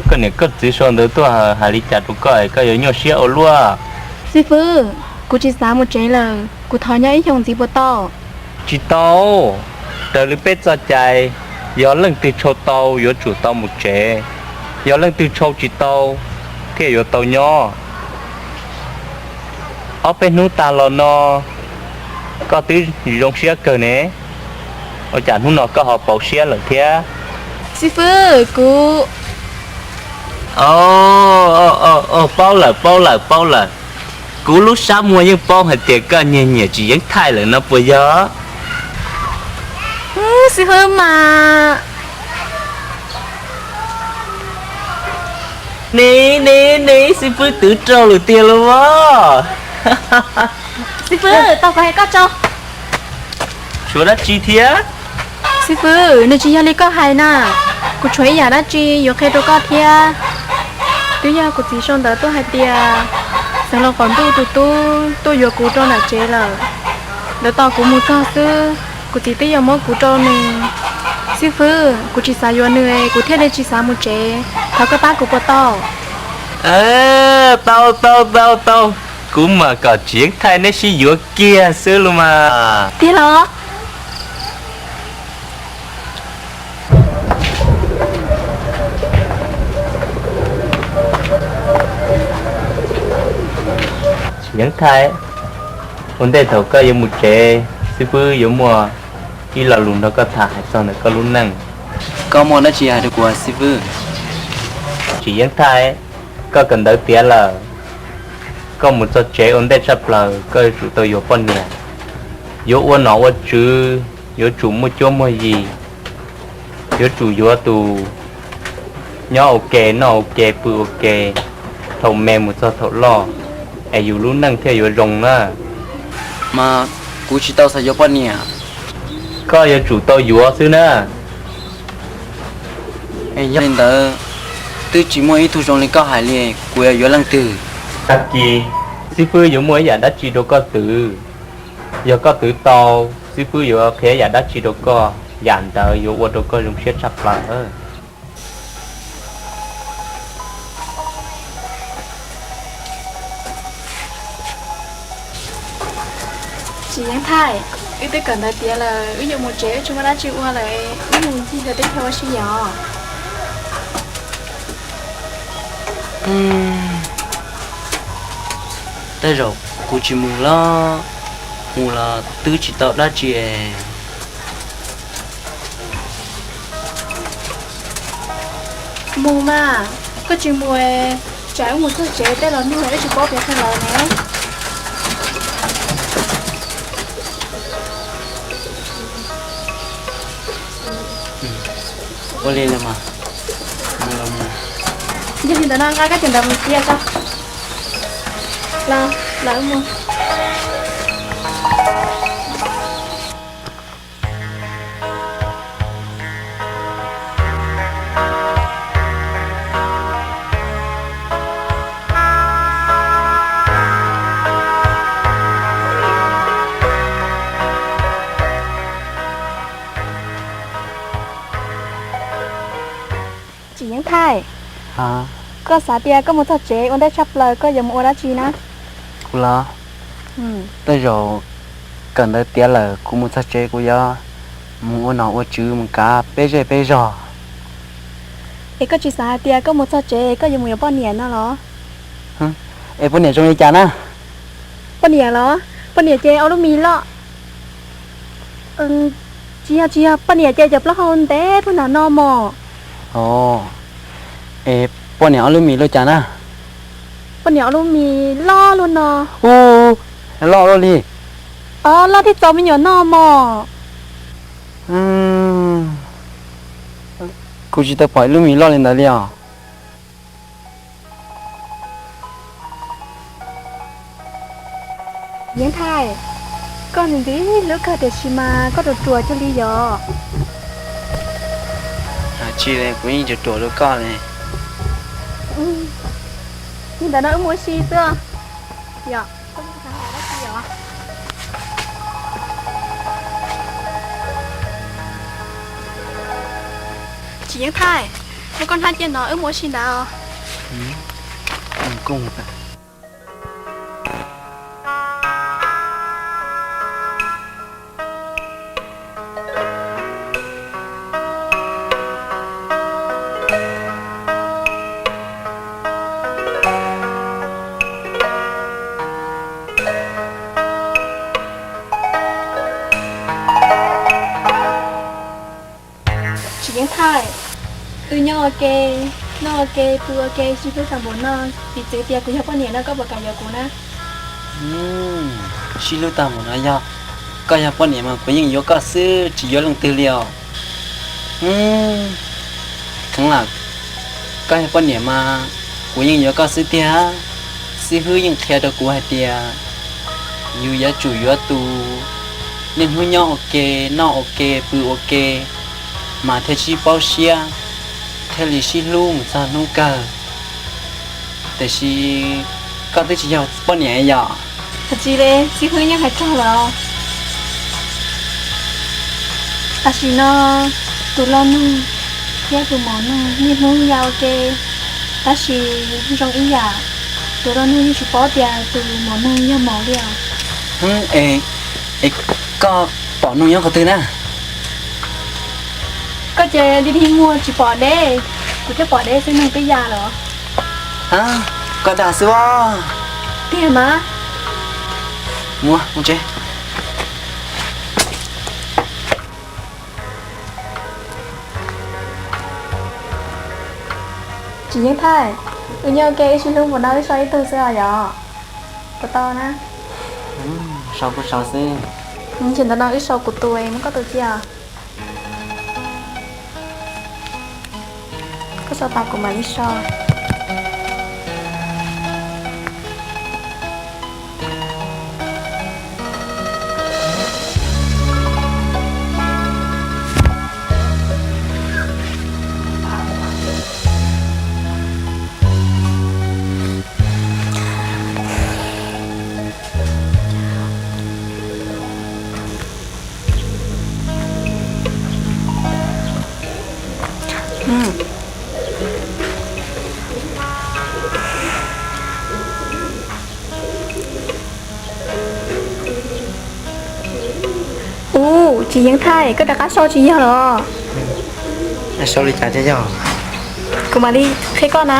Koj niam koj txiv sau ntawv tuaj hais li cas rau koj es koj yuav nyuaj siab ua luaj? Xib fwb, kuv tsis xav mus tsev lawm, kuv thov nyob ib xyoos ntxiv puas tau? Tsis tau, raws li peb txoj cai, yog leej twg tshau tau yuav tsum tau mus tsev, yog leej twg tshau tsis tau thiaj yuav tau nyob. Ob peb hnub tag los no koj twb zoo siab kawg ne, ua cas hnub no koj ho pauv siab lawm thiab? Xib fwb, kuv... Paub lawm, paub lawm, paub lawm. Kuv lub sab muag yeej paub hais tias koj nyiag nyiam Tsis Yeeb Thaij lawm no puas yog? Xib fwb mas... Ne ne ne, xib fwb twv raug lawm tiag lauj. Xib fwb, tau kuv hais koj tso. Tshuav dab tsi thiab? Xib fwb, nws tsis yog li koj hais na. Kuv tshuav ib yam dab tsi yuav qhia rau koj thiab. Twb yog kuv txiv sau ntawv tuaj hais tias xeev laus qaum ntuj tus tub tuaj yuav kuv rau nram tsev lawm. Lawv tos kuv mus txog xwb, kuv txiv twb yuav muab kuv rau nws. Xib fwb, kuv tsis xav yuav nws, kuv thiaj li tsis xav mus tsev. Thov koj pab kuv puas tau? Tau tau tau tau, kuv mam kom Tsis Yeeb Thaij neb sib yuav kiag xwb los mas. Tiag los? Tsis Yeeb Thaij, ua ntej thaum koj yuav mus tsev, xib fwb yuav muaj ib lo lus nrog koj tham hais txog ntawm koj lub neej. Koj muaj dab tsi hais rau kuv xib fwb? Tsis Yeeb Thaij, koj kawm ntawv tiav lawm, koj mus txog tsev ua ntej tshaj plaws koj yuav tsum tau yuav poj niam. Yuav ua nom ua tswv yuav tsum muaj cuab muaj yig, yuav tsum yuav tus nyob ua ke noj ua ke pw ua ke, thaum me mus txog thaum loj, es yus lub neej thiaj yuav zoo na. Mas kuv tsis tau xav yuav poj niam. Koj yuav tsum tau yuav xwb na. Yog li ntawd, twb tsis muaj ib tug zoo li koj hais li, kuv yuav yuav leej twg? Tag kis, xib fwb yuav muaj ib yam dab tsi rau koj twv. Yog koj twv tau, xib fwb yuav qhia ib yam dab tsi rau koj, yam ntawd yuav ua rau koj zoo siab tshaj plaws. Tsis Yeeb Thaij, wb twb kawm ntawv tiav lawm, wb yuav mus tsev, wb tsis muaj dab tsi ua lawm, wb mus ncig ntawm teb chaws ua si yom. Tej zaum kuv tsis mus los, mus los twb tsis tau dab tsi es. Mus mas, koj tsis mus, tsam wb mus txog tsev tej los nag wb tsis paub piav qhia lawv ne. Ua li los mas. Yog li ntawd no nqa koj cov ntawv mus cia tso. Los, los wb mus. Tsis Yeeb Thaij, koj xav tias koj mus txog tsev ua ntej tshaj plaws koj yuav mus ua dab tsi na? Kuv los, tej zaum kawm ntawv tiav lawm kuv mus txog tsev kuv yuav mus ua nom ua tswv mus kav peb zej peb zog. Es koj tsis xav hais tias koj mus txog tsev koj yuav mus yuav poj niam no los? Es poj niam zoo li cas na? Poj niam los? Poj niam ces ua lub mis loj. Tsis yog, tsis yog, poj niam ces cov plaub hau ntev puag nram no mos. Es poj niam ua lub mis loj cas na? Poj niam ua lub mis loj luaj no. Ub, loj luaj li. Os, loj thiab txaus me nyuam noj mos. Kuv tsis tau pom ib lub mis loj li ntawd li os. Yeeb Thaij, koj ntxim ntxim hlub kawg tiam sis mas koj ruam ruam cuag li yog. Tsis li, kuv yeej ruam ruam dua koj li. Li ntawd no wb mus ua si xwb. Yog, koj mus xav hais dab tsi yom? Tsis Yeeb Thaij, Muab koj hnab cia no wb mus ua si ntawd. Tsis yeej thaij, wb nyob ua ke, noj ua ke, pw ua ke, sib hlub tag npaum no, piv txwv tias kuv yog poj niam no koj puas kam yuav kuv na? Sib hlub tag npaum no, yog koj yog poj niam mas kuv yeej yuav koj xwb tsis yuav leej twg li os. Kheev lam, koj yog poj niam mas kuv yeej yuav koj xwb tiag. Xib hwb yeej qhia rau kuv hais tias yus yuav tsum yuav tus niaj hnub nyob ua ke, noj ua ke, pw ua ke, mas thiaj tsis paub siab, thiaj li sib hlub mus txog hnub kawg. Tiam sis koj twb tsis yog poj niam yom? Tsis li, xib hwb yeej hais txog lawm. Tam sim no tus lauj nug thiab tus mos nug niaj hnub ya ua ke, tab sis zoo ib yam, tus lauj nug yeej tsis paub tias tus mos nug yog mos li os. Es koj pom nug nyob qhov twg na? Koj ces dig dig muag tsis pom deb, kuv thiaj pom deb xwb, nug twb ya lawm. Koj dag xwb os. Tiag mas. Mus, mus tsev. Tsis yeej thaij, wb nyob ua ke wb sib hlub npaum no wb so ib tug xwb os yom. Puas tau na? Sau kuj sau xwb. Ces ntawm no wb sau kuv tus es muab koj tus cia. Koj sau tas kuv mam li sau. Ub, tsis yeej thaij, koj rov qab sau tsis yog los? Sau li cas thiaj yog? Kuv mam li qhia koj na.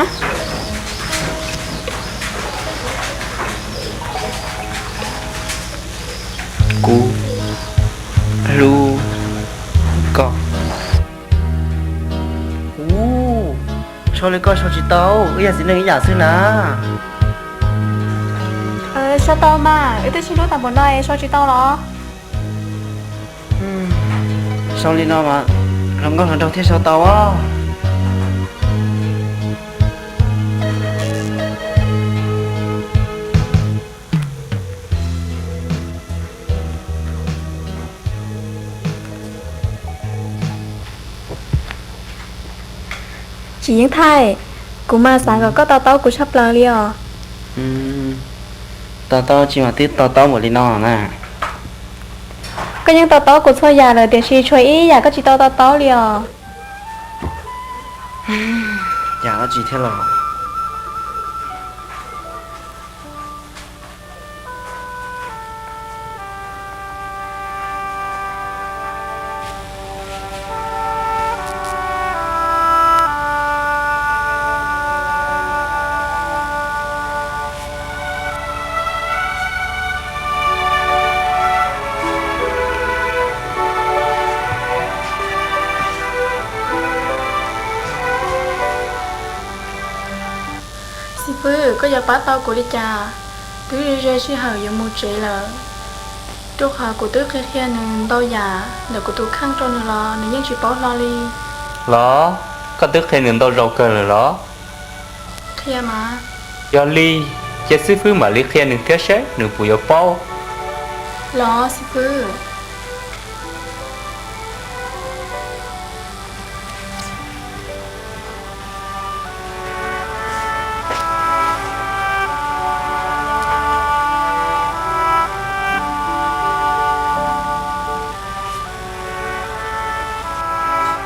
Kuv hlub koj. Ub, sau li koj sau tsis tau, wb yog txiv neej ib yam xwb na. Sau tau mas, wb twb sib hlub tas npaum no es sau tsis tau los? Sau li no mas hluas nkauj hluas nraug thiaj sau tau os. Tsis yeej thaij, kuv mas xav kom koj to taub kuv tshaj plaws li os. To taub tsis mas twb to taub npaum li no na. Koj yeej to taub kuv txhua yam lawm tiam sis tshuav ib yam koj tsis tau to taub li os. Yam dab tsi thiab los? Xib fwb, koj yuav pab tau kuv li cas? Twb ze sij hawm yuav mus tsev lawm, rau qhov kuv twb qhia qhia nws ntau yam ntawm kuv tus kheej rau nws los nws yeej tsis paub hlo li. Los, koj twb qhia nws ntau zaus kawg lawm los? Qhia mas. Yog li, cia xib fwb mam li qhia nws thiab seb nws puas yuav paub. Los xib fwb.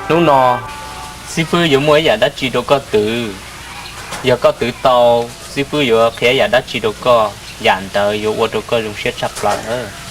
Hnub no, Xib fwb yuav muaj ib yam dab tsi rau koj twv. Yog koj twv tau, xib fwb yuav qhia ib yam dab tsi rau koj, yam ntawd yuav ua rau koj zoo siab tshaj plaws.